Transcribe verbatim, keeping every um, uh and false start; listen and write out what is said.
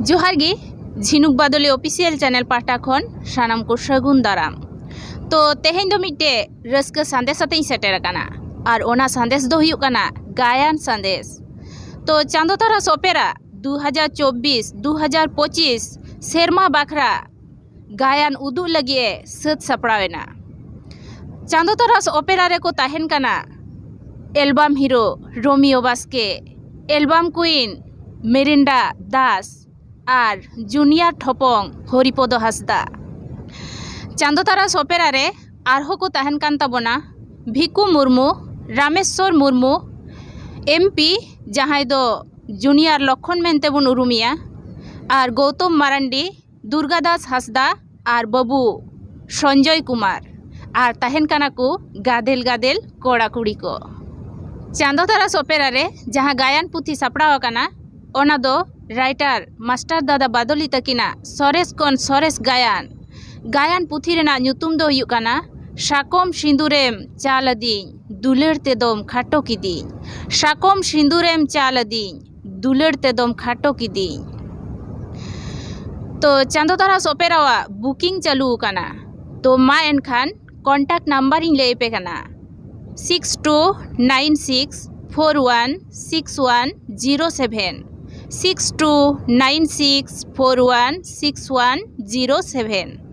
ᱡᱚᱦᱟᱨ ᱜᱮ, ᱡᱷᱤᱱᱩᱠ ᱵᱟᱫᱚᱞᱤ ᱚᱯᱷᱤᱥᱤᱭᱟᱞ ᱪᱮᱱᱮᱞ ᱯᱟᱦᱴᱟ ᱠᱷᱚᱱ ᱥᱟᱱᱟᱢ ᱠᱚ ᱥᱟᱹᱜᱩᱱ ᱫᱟᱨᱟᱢ᱾ ᱛᱚ, ᱛᱮᱦᱮᱧ ᱫᱚ ᱢᱤᱫᱴᱮᱡ ᱨᱟᱹᱥᱠᱟᱹ ᱥᱟᱸᱫᱮᱥ ᱟᱛᱮᱧ ᱥᱮᱴᱮᱨ ᱟᱠᱟᱱᱟ, ᱟᱨ ᱚᱱᱟ ᱥᱟᱸᱫᱮᱥ ᱫᱚ ᱦᱩᱭᱩᱜ ᱠᱟᱱᱟ ᱜᱟᱭᱟᱱ ᱥᱟᱸᱫᱮᱥ᱾ ᱛᱚ, ᱪᱟᱸᱫᱚ ᱛᱟᱨᱟᱥ ᱚᱯᱮᱨᱟ ᱫᱩ ᱦᱟᱡᱟᱨ ᱪᱚᱵᱵᱤᱥ ᱫᱩ ᱦᱟᱡᱟᱨ ᱯᱚᱸᱪᱤᱥ ᱥᱮᱨᱢᱟ ᱵᱟᱠᱷᱨᱟ ᱜᱟᱭᱟᱱ ᱩᱫᱩᱜ ᱞᱟᱹᱜᱤᱫ ᱮ ᱥᱟᱹᱛ ᱥᱟᱯᱲᱟᱣ ᱮᱱᱟ᱾ ᱪᱟᱸᱫᱚ ᱛᱟᱨᱟᱥ ᱚᱯᱮᱨᱟ ᱨᱮᱠᱚ ᱛᱟᱦᱮᱱ ᱠᱟᱱᱟ ᱮᱞᱵᱟᱢ ᱦᱤᱨᱳ ᱨᱳᱢᱤᱭᱳ ᱵᱟᱥᱠᱮ, ᱮᱞᱵᱟᱢ ᱠᱩᱭᱤᱱ ᱢᱮᱨᱤᱱᱰᱟ ᱫᱟᱥ ᱟᱨ ᱡᱩᱱᱤᱭᱟᱨ ᱴᱷᱚᱯᱚᱝ ᱦᱚᱨᱤᱯᱚᱫᱚ ᱦᱟᱸᱥᱫᱟ᱾ ᱪᱟᱸᱫᱚ ᱛᱟᱨᱟᱥ ᱚᱯᱮᱨᱟ ᱨᱮ ᱟᱨᱦᱚᱸ ᱠᱚ ᱛᱟᱦᱮᱱ ᱠᱟᱱ ᱛᱟᱵᱚᱱᱟ ᱵᱷᱤᱠᱩ ᱢᱩᱨᱢᱩ, ᱨᱟᱢᱮᱥᱣᱚᱨ ᱢᱩᱨᱢᱩ, ᱮᱢᱯᱤ, ᱡᱟᱦᱟᱸᱭ ᱫᱚ ᱡᱩᱱᱤᱭᱟᱨ ᱞᱚᱠᱷᱚᱱ ᱢᱮᱱᱛᱮ ᱵᱚᱱ ᱩᱨᱩᱢᱮᱭᱟ, ᱟᱨ ᱜᱳᱣᱛᱚᱢ ᱢᱟᱨᱟᱱᱰᱤ, ᱫᱩᱨᱜᱟᱫᱟᱥ ᱦᱟᱸᱥᱫᱟ ᱟᱨ ᱵᱟᱹᱵᱩ ᱥᱚᱧᱡᱚᱭ ᱠᱩᱢᱟᱨ, ᱟᱨ ᱛᱟᱦᱮᱱ ᱠᱟᱱᱟ ᱠᱚ ᱜᱟᱫᱮᱞ ᱜᱟᱫᱮᱞ ᱠᱚᱲᱟ ᱠᱩᱲᱤ ᱠᱚ᱾ ᱪᱟᱸᱫᱚ ᱛᱟᱨᱟᱥ ᱚᱯᱮᱨᱟ ᱨᱮ ᱡᱟᱦᱟᱸ ᱜᱟᱭᱟᱱ ᱯᱩᱛᱷᱤ ᱥᱟᱯᱲᱟᱣ ᱟᱠᱟᱱᱟ, ᱚᱱᱟ ᱫᱚ ᱨᱟᱭᱴᱟᱨ ᱢᱟᱥᱴᱟᱨ ᱫᱟᱫᱟ ᱵᱟᱫᱚᱞᱤ ᱛᱟᱹᱠᱤᱱᱟᱜ ᱥᱚᱨᱮᱥ ᱠᱷᱚᱱ ᱥᱚᱨᱮᱥ ᱜᱟᱭᱟᱱ᱾ ᱜᱟᱭᱟᱱ ᱯᱩᱛᱷᱤ ᱨᱮᱱᱟᱜ ᱧᱩᱛᱩᱢ ᱫᱚ ᱦᱩᱭᱩᱜ ᱠᱟᱱᱟ ᱥᱟᱠᱚᱢ ᱥᱤᱸᱫᱩᱨᱮᱢ ᱪᱟᱞ ᱟᱹᱫᱤᱧ, ᱫᱩᱞᱟᱹᱲ ᱛᱮᱫᱚᱢ ᱠᱷᱟᱴᱚ ᱠᱤᱫᱤᱧ᱾ ᱥᱟᱠᱚᱢ ᱥᱤᱸᱫᱩᱨᱮᱢ ᱪᱟᱞ ᱟᱹᱫᱤᱧ, ᱫᱩᱞᱟᱹᱲ ᱛᱮᱫᱚᱢ ᱠᱷᱟᱴᱚ ᱠᱤᱫᱤᱧ᱾ ᱛᱚ, ᱪᱟᱸᱫᱚ ᱛᱟᱨᱟᱥ ᱚᱯᱮᱨᱟᱣᱟᱜ ᱵᱩᱠᱤᱝ ᱪᱟᱹᱞᱩ ᱟᱠᱟᱱᱟ᱾ ᱛᱚ, ᱢᱟ ᱮᱱᱠᱷᱟᱱ ᱠᱚᱱᱴᱟᱠᱴ ᱱᱟᱢᱵᱟᱨ ᱤᱧ ᱞᱟᱹᱭ ᱟᱯᱮ ᱠᱟᱱᱟ, six two nine six four one six one zero seven, six two nine six four one six one zero seven.